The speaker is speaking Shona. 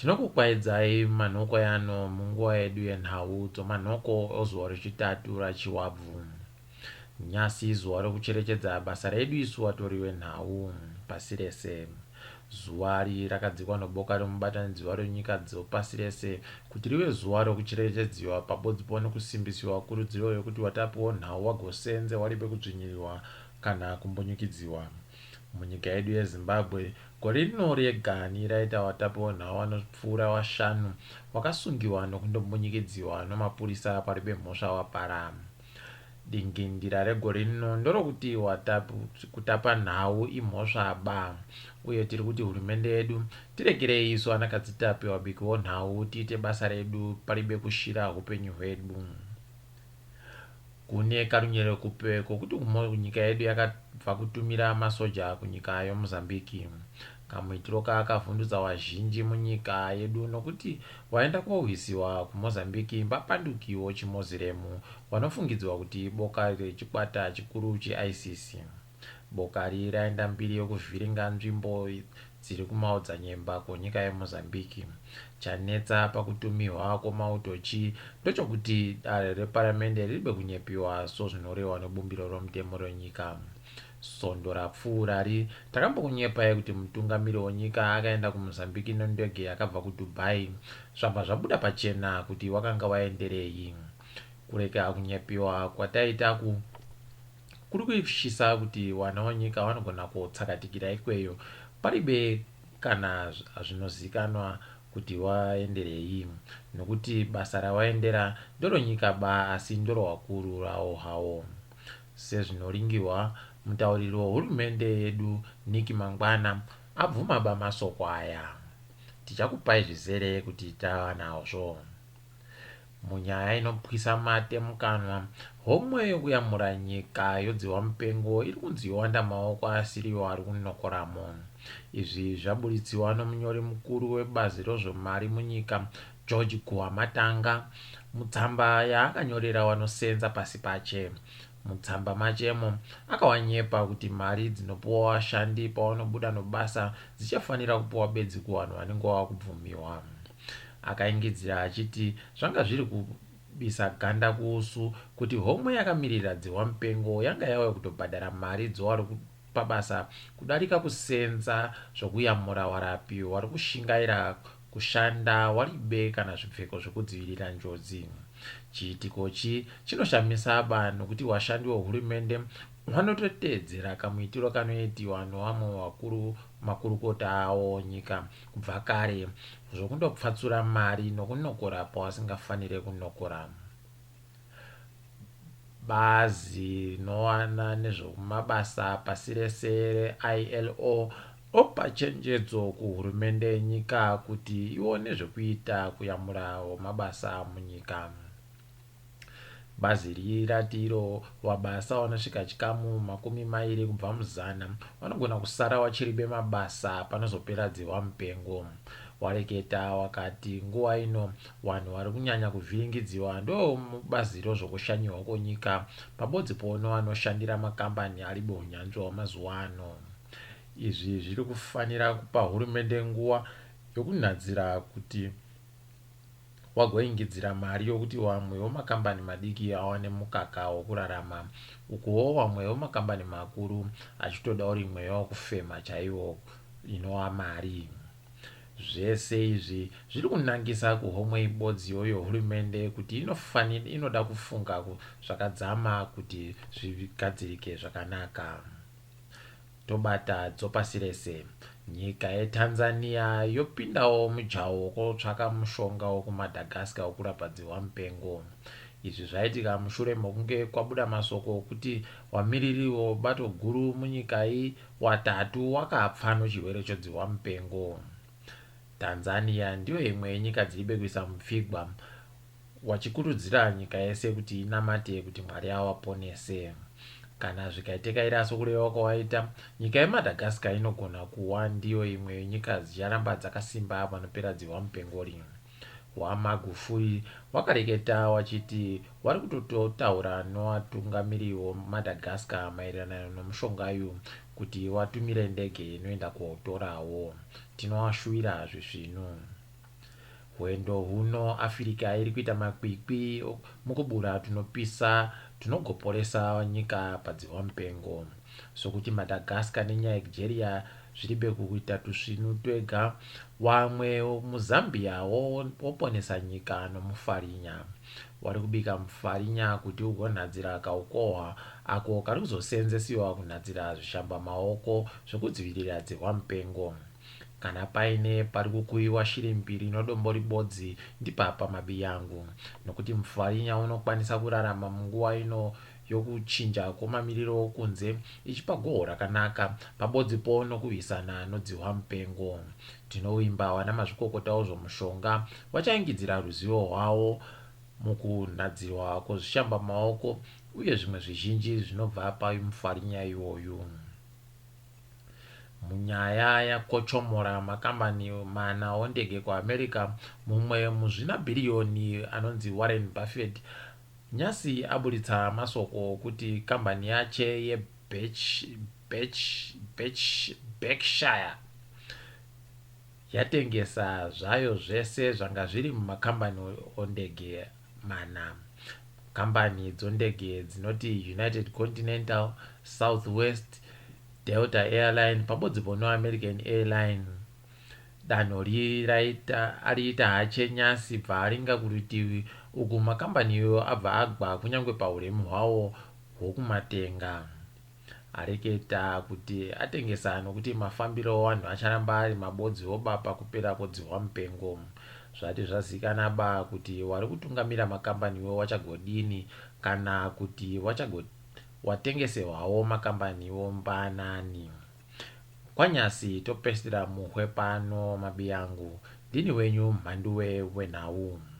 Tinokukwaidzai manhoko yano munguva yedu yenhau dzomanhoko ozuva rechitatu raChiwabvu. Nyasi izuva rokucherechedza basa redu isu vatori venhau pasi rese. Zuva ri rakadzikwa noboka romubatanidzwa renyika dzopasi rese kuti rive zuva rokucherechedziwa pabodzipo nokusimbisiwa kurudziro yokuti vatapi vonhau vagosenze waribe kudzvinyiriwa kana kumbunyikidziwa. Munyika yedu yeZimbabwe, gore rino regani raita vatapi vonhau vanopfuura vashanu vakasungiwa nokundombunyikidziwa nomapurisa paribe mhosva vapara. Dingindira regore rino ndorokuti kutapa nhau imhosva ba uye tiri kuti hurumende yedu tiregerei isu anakadzitapi vabiki vonhau tiite basa redu paribe kushira hupenyu hwedu. Kune karunyerekupe kokuti nyika yedu yakabva kutumira masoja kunyika yoMozambique. Kamuitiro kakavhundutsa wazhinji munyika yedu nokuti waenda kohwisiwa kuMozambique mbapanduki wochiMoziremu wanofungidzwa kuti boka rechikwata chikuru cheISIS. Boka ri raenda mbiri yokuvhiringa nzvimbo dziri kumaodzanyemba konyika yeMozambique. Chanetsa pakutumihwa kwomauto chi ndochokuti dare reparamende riribe kunyepiwa sozvinorehwa nebumbiro romutemo renyika. Svondo rapfuurari takambokunyepai kuti mutungamiri wenyika akaenda kuMozambique nendege yakabva kuDubai zvabva zvabuda pachena kuti wakanga waenderei. Kurega kunyepiwa kwataita ku Kuri kutyisa kuti wana wenyika wanogona kotsakatikira ikweyo paribe kana zvinozikanwa kuti waenderei nokuti basa rawaendera ndoronyika ba asi ndorowakuru rawo hawo. Sezvinoringiwa, mutauriri wehurumende yedu Nick Mangwana abvuma ba masoko aya. Tichakupai zvizere kuti tava nazvo. Munyaya inopwisa mate mukanwa, homwe yokuyamura nyika yodzihwa mupengo iri kunzi yowanda maoko asiriwo ari kunokoramo. Izvi zvaburitsiwa nomunyori mukuru webazi rozvemari munyika, George Guvamatanga, mutsamba yaakanyorera wanosenza pasi pache. Mutsamba machemo, akawanyepa kuti mari dzinopuwa washandi pawanobuda nobasa dzichafanira kupuwa bedzi kuwanhu vanenge wava kubvumiwa. Akaingidzira achiti zvanga zviri kubisa ganda kuusu kuti homwe yakamirira dzihwamupengo yanga yave kutobhadhara mari dzowari pabasa kudarika kusenza zvokuyamura warapi wari kushingaira kushanda waribe kana zvipfeko zvekudzivirira njodzi. Chiitikochi chinoshamisa ba nokuti washandi wehurumende wanototeedzera kamuitiro kanoitiwa nowamwe wakuru makurukota awo nyika kubva kare zvokundopfatsura mari nokunokora pawasingafanire kunokora. Bazi rinowana nezvekumabasa pasi rese reILO ropa chenjedzo kuhurumende yenyika kuti ione zvekuita kuyamura wemabasa munyika. Bazi iri rati iro wabasa wanosvika chikamu 20 kubva muzana wanogona kusara wachiribe mabasa panozopera dzihwamupengo. Wareketa wakati nguva ino wanhu wari kunyanya kuvhiringidziwa ndomubazi rozvokushanyiwa kwonyika pabodzi pono wanoshandira makambani aribe hunyanzvi hwamazuva ano. Izvi zviri kufanira kupa hurumende nguva yokunhadzira kuti wagoingidzira mari yokuti wamwe wemakambani madiki awane mukaka wokurarama ukuwo wamwe wemakambani makuru achitoda uri mweya wokufema chaiwo inowa mari. Zvese izvi zviri kunangisa kuhomwe ibodziyo yohurumende kuti inoda kufunga zvakadzama kuti zvigadzirike zvakanaka. Tobata dzopasi rese. Nyika yeTanzania yopindawo mujaho wokotsvaka mushonga wokuMadagascar wokurapa dzihwamupengo. Izvi zvaitika mushure mokunge kwabuda masoko okuti wamiriri webato guru munyika iyi watatu wakapfa nochirwere chodzihwamupengo. Tanzania ndiyo imwe yenyika dziribe kuisa mupfigwa Wachikurudzira nyika yese kuti inamate kuti Mwari awaponese. Kana zvikaiteka iri sokureva kwawaita, nyika yeMadagascar inogona kuwa ndiyo imwe yenyika dzicharamba dzakasimba panopera dzihwamupengori. WaMagufuli wakareketa wachiti wari kutototaura nowatungamiri woMadagascar maererano nomushonga yu kuti watumire ndege inoenda kotorawo. Tinowashuwira zvisvinu. Hwendo huno Afirika iri kuita makwikwi mukubura tunopisa tunogoporesa nyika padzihwa-mupengo. Sokuti Madagascar neNigeria zviribe kuita tusvinu twega, wamwe muZambia woponesa nyika nomufarinya. Wari kubika mufarinya kuti ugonhadzira kaukohwa ako kari kuzoseenzesiwa kunhadzira zvishambamaoko zvekudzivirira dzihwa-mupengo. Kana paine pari kukuyiwa shiri mbiri nodombo ribodzi ndipapa mabiyangu. Nokuti mufarinya unokwanisa kurarama munguva ino yokuchinja kwomamiriro okunze ichipa goho rakanaka pabodzipo nokurwisana nodzihwamupengo. Tinovimba vanamazvikokota ozvomushonga vachaingidzira ruzivo rwavo mukunhadzirwa kwozvishambamaoko uye zvimwe zvizhinji zvinobva pamufarinya iwoyu. Munyaya yakochomora makambani mana ondege kuAmerica, mumwe muzvinabhiriyoni anonzi Warren Buffett nyasi aburitsa masoko okuti kambani yache yeBerkshire yatengesa zvayo zvese zvanga zviri mumakambani ondege mana. Kambani dzondege dzinoti United Continental, Southwest, Delta Airline pabodzipo noAmerican Airline. Danho ri raita ariita hache nyasi bva aringa kurutivi uku makambaniyo abva agwa kunyange pahuremu hwawo hwokumatenga. Areketa kuti atengesa nokuti mafambiro owanhu acharamba ari mabodzi oba pakupera kwodzihwa mupengo. Zvati zvazikana ba kuti wari kutungamira makambaniwo wachagodini kana kuti wachago watengesehwawo makambaniwo mbanani. Kwanyasi topesera muhwe pano mabiyangu. Ndini wenyu Mhanduwe wenhau.